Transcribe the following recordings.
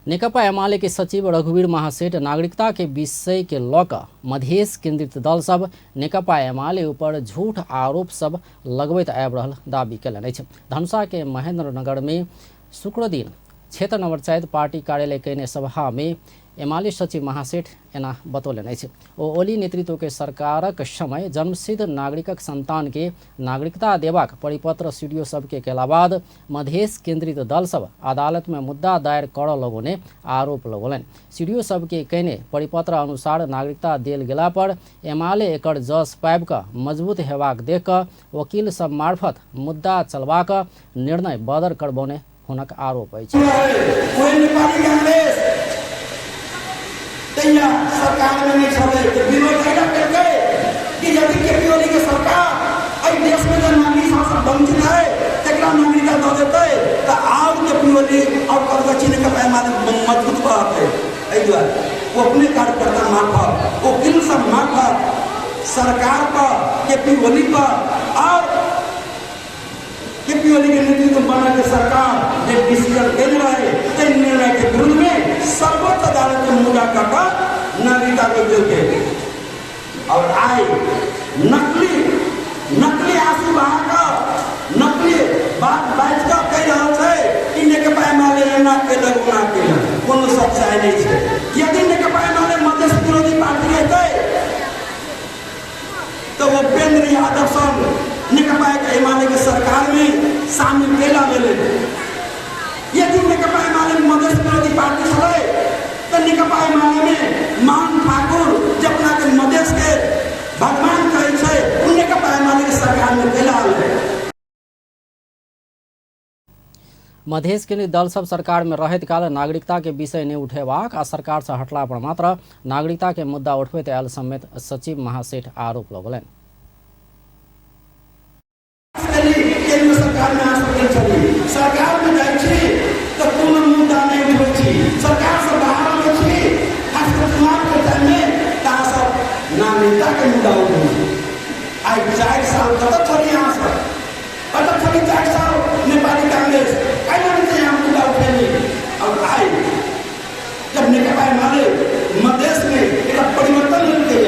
नेकपा एमाले के सचिव रघुवीर महासेठ नागरिकता के विषय के लऽ कऽ मधेश केंद्रित दल सब नेकपा एमाले ऊपर झूठ आरोप सब लगबैत आबि रहल दावी कयलनि अछि। धनुषा के महेंद्रनगर में शुक्रदिन क्षेत्र नंबर 4 पार्टी कार्यालय कयने सभा में एमाले सचिव महासेठ एना बतौलनि अछि। ओ ओली नेतृत्व के सरकारक समय जन्मसिद्ध नागरिकक संतान के नागरिकता देबाक परिपत्र सीडीओ सबके कयला बाद मधेश केंद्रित दल सब अदालत में मुद्दा दायर करऽ लगौने आरोप लगौलनि। सीडीओ सबके कयने परिपत्र अनुसार नागरिकता देल गेला पर एमाले एकर जस पाबि कऽ मजबूत हेबाक देख कऽ वकील सब मार्फत मुद्दा चलबाक निर्णय बदर करबौने हुनक आरोप अछि। कोई नेपाली कांग्रेस तहिया सरकार में नहीं छलै तऽ विरोध एहिना केलकै कि यदि केपी ओली के सरकार एहि देश में जे नागरिक सब वंचित है तकरा नागरिकता दऽ देतै तऽ आओर केपी ओली आओर कतऽ के पैमाने मजबूत रहतै। एहि दुआरे ओ अपने कार्यकर्ता मार्फत वकील सब मार्फत सरकार पर केपी ओली पर और केपी ओली के नेतृत्व में बनल सरकार जे डिसीजन देने रहे ताहि निर्णय के विरुद्ध में सर्वोच्च अदालत के मुद्दा कऽ कऽ नागरिकता रोकि देलकै। और आइ नकली नकली आंसू बहा कऽ नकली बात बाजि कऽ कहि रहल छै कि नेकपा एमाले एना केलक ओना केलक, कोनो सच्चाइ नहि छै। यदि नेकपा एमाले मधेश विरोधी पार्टी रहितै तो वो उपेंद्र यादव संग नेकपा एमाले के सरकार में शामिल कैला भेलै। यदि नेकपा एमाले मधेश विरोधी पार्टी छलै तो नेकपा एमाले में मान ठाकुर जे अपना के मधेश के भगवान कहै छै ओ नेकपा एमाले के सरकार में कैला भेलै। मधेश केंद्रित दल सब सरकार में रहैत काल नागरिकता के विषय नहि उठेबाक आ सरकार से हटला पर मात्र नागरिकता के मुद्दा उठबैत आयल समेत सचिव महासेठ आरोप लगौलनि। केंद्र सरकार में आ सकल छली, सरकार में जाइ छी तऽ कोनो मुद्दा नहि उठबै छी, सरकार से बाहर अबै छी खास कऽ चुनाव के टाइम में तऽ अहाँ सब नागरिकता के मुद्दा उठबै छी। आइ 4 साल कतऽ छली अहाँ सब, कतऽ छली 4 साल नेपाली कांग्रेस, कैला नहि यहाँ मुद्दा उठेली। और आइ जब नेकपा एमाले मधेश में एक परिवर्तन लेलकै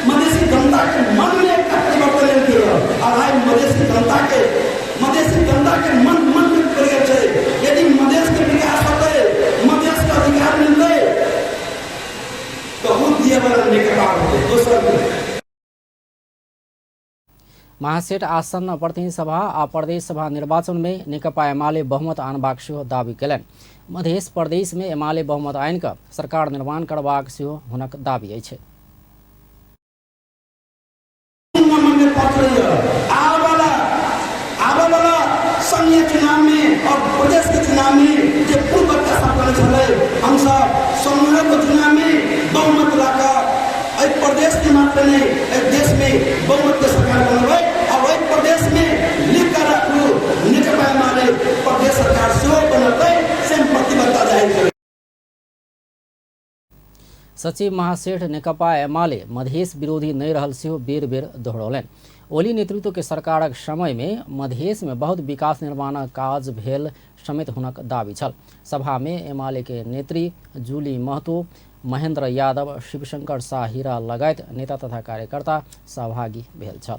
मधेसी जनता के मन में एक परिवर्तन लेलकै और आइ मधेसी जनता के मन मन में पड़ि गेल छै यदि मधेश के विकास होतै, मधेश के अधिकार मिलतै तऽ ओ दिए वाला नेकपा होतै दोसर नहि। महासेठ आसन्न प्रतिनिधि सभा आ प्रदेश सभा निर्वाचन में नेकपा एमाले बहुमत आनबाक सेहो दावी कयलनि। मधेश प्रदेश में एमाले बहुमत आनि कऽ सरकार निर्माण करबाक सेहो हुनक दावी अछि। आबऽ वाला संघीय चुनाव में और प्रदेश के चुनाव में जे पूर्व वक्ता सब कहने छलै हमसब संघीय के चुनाव में बहुमत ला कऽ एहि प्रदेश के मात्र नहीं एहि देश में बहुमत के सरकार बनबै और एहि प्रदेश में लिख कऽ राखू नेकपा एमाले प्रदेश सरकार सेहो बनतै, से हम प्रतिबद्धता जाहिर करै। सचिव महासेठ नेकपा एमाले मधेश विरोधी नहि रहल सेहो बेर बेर दोहरौलनि। ओली नेतृत्व के सरकारक समय में मधेश में बहुत विकास निर्माणक काज भेल समेत हुनक दावी छल। सभा में एमाले के नेत्री जूली महतो, महेंद्र यादव, शिवशंकर शाह हीरा लगायत नेता तथा कार्यकर्ता सहभागी भेल छल।